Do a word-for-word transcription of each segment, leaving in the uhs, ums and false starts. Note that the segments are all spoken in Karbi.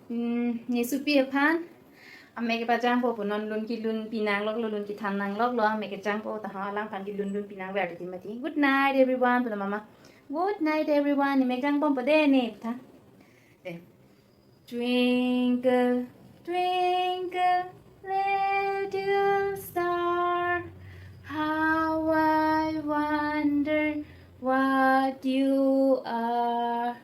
Hmm, ne supi aphan. Amek kepajangpo pu non lun kelun pinangloklo, lun kethan nangloklo, amek kejangpo ta ha alangphan kelun lun pinangver titi mati. Good night everyone pu mama. Good night everyone. Ne mek jangpo po de ne tha. De. Twinkle, twinkle, little star, how I wonder what you are.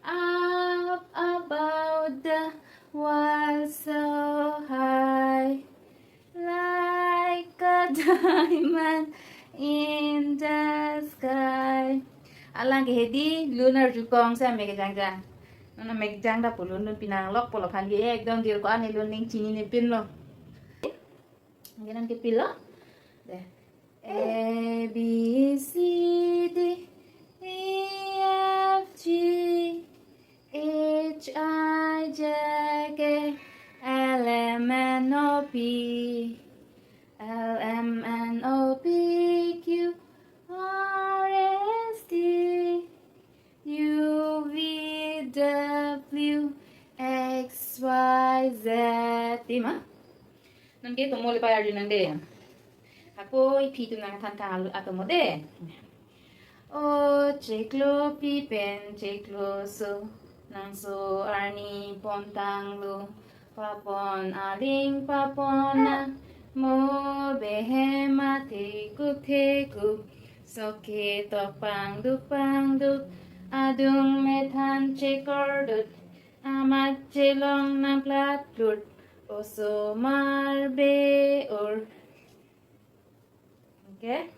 Up above the world so high, like a diamond in the sky. Alang ke hedi lun arjukong si amek jangjang. Non amek jang ta pu lun lun pinanglokpo, laphan ke ekdom dir ko ani lun ning chinine pinlo. Kenan ke pilo. De. A B C D E F G H I J K L M N O P, L M N O P Q R S T U V W X Y Z. Di ma? Non ke tomo le payar di nang de. Ako iphi atum nangthan tha atomo de. O chiklo phi pen chiklo so, nangso arni pon tanglo, papon aling papon a, mo behem athekup thekup, sok ketok pangduk pangduk, adung methan chekordut, amat chelong nangplat plut, osomar be-or. Okay.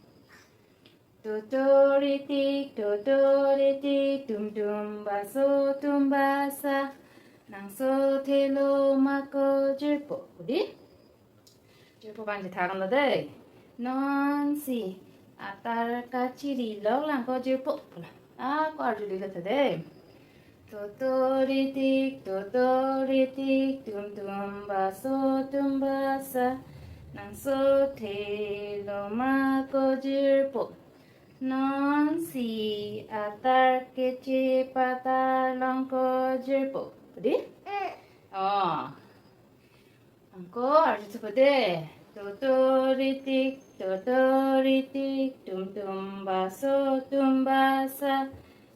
Totori tik, totori tik, tum tum baso tum basa, nangso thelo ma ko jirpo. Di? Jirpo bang jitha kan lo de. Non si atar kachiri lok lang ko jirpo. Pula. Ako arjulilo tha de. Totori tik, totori tik, tum tum baso tum basa, nangso thelo ma ko jirpo. Non si atar keche patar long ko jirpo. Di? Oh. Ako arjuthupo de. Totori tik, totori tik, tum tum baso tum basa,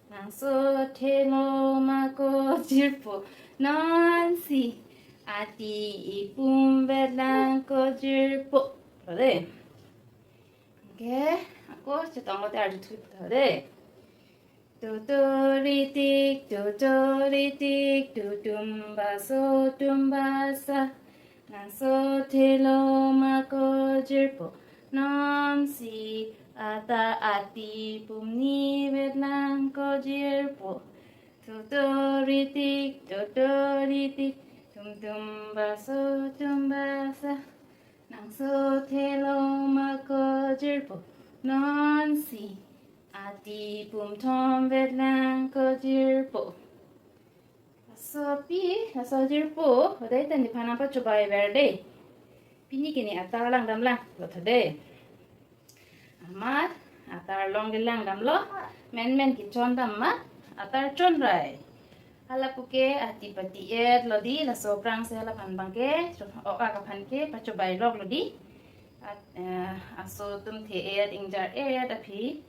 nangso thelo ma ko jirpo. Non si ati ipum vet lang ko jirpo. Lo de. Okay, ako chetong lote arjuthupo de. Totori tik, totori tik, tu tum baso tum basa, nangso thelo ma ko jirpo. Non si ata ati pum ni vet lang ko jirpo. Totori tik, totori tik, tum tum baso tum basa, nangso thelo ma ko jirpo. Non si ati pum thom vet lang ko jirpo. Laso pi, laso jirpo, hodai ta nephan nangpachobei ver de. Pini ke ne atar langdam lang, lo tha de. Amat atar long ke langdamlo, menmen ke chondam ma, atar chonrai. Hala puke ati pati-et lo di, laso aphrang si hala aphan bang ke, ok ak aphan ke pachobei lok lo di. At, eh, aso atum the-et, ingjar-et aphi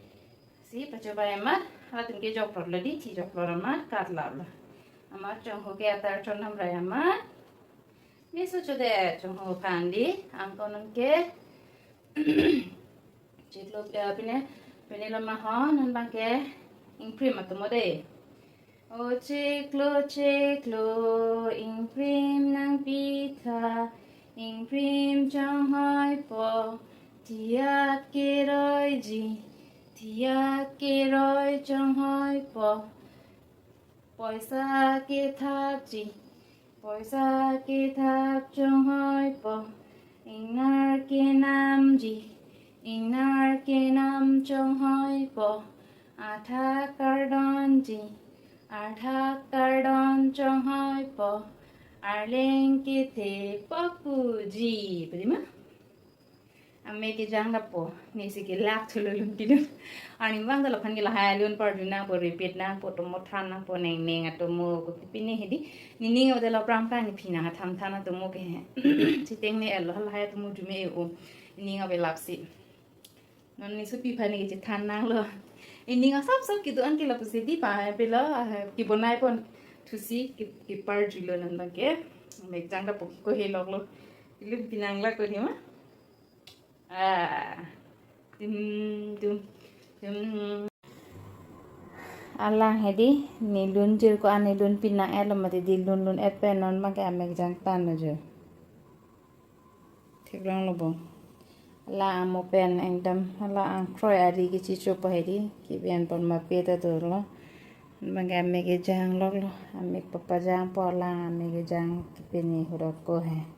si pachobei amat, halatum ke jokplot lo di, thi jokplot amat, katlap lo. Amat chonghu ke atar chondamrai amat. Meso chodet chonghu aphan di, angko non ke. Chiklo, eh, pine, pine lo ma ho, non bang ke ingprim atomo de. O chiklo chiklo, ingprim nangpitha, ingprim chonghoipo, thiat keroiji, thiat keroi chonghoipo, poisa kethapji, poisa kethap chonghoipo, ingnar kenamji, ingnar kenam chonghoipo, athak kardonji, athak kardon chonghoipo, arleng kethe papuji. Pudi ma? Amek kejang dapo, ne si kelak thulo lun pilun. Arnivang ta laphan ke lahai lun parju nangpo, repeat nangpo, tomo than nangpo, neng neng atomo ko pine hedi. Nening ave lo pram kang ni phi nang atham than atomo ke. Chiteng ne elo lahai atomo arjume o. Nening ave lapsi. Non ne sopi aphan ne kechethan nanglo. Nening asap sap kedo-an ke lapusi di pa pelo, ah, kebonai pon thusi ke, keparjulo non abang ke. Amek kejang dapo ko helok lo. Ilun pinang lak ko hima. Ah. Dim, dim, dim. Alang hedi, ne lunjir ko-an ne lun pinang etlo mati di lun lun et pen non abang ke amek kejang tan lo jo. Theklonglo bo. Alang amo pen ekdam, alang angkroi ari kechichopo hedi, kebi-an pon mape ta dolo. Abang ke amek kejang loklo, amek papajangpo alang amek kejang kepini hurot ko he.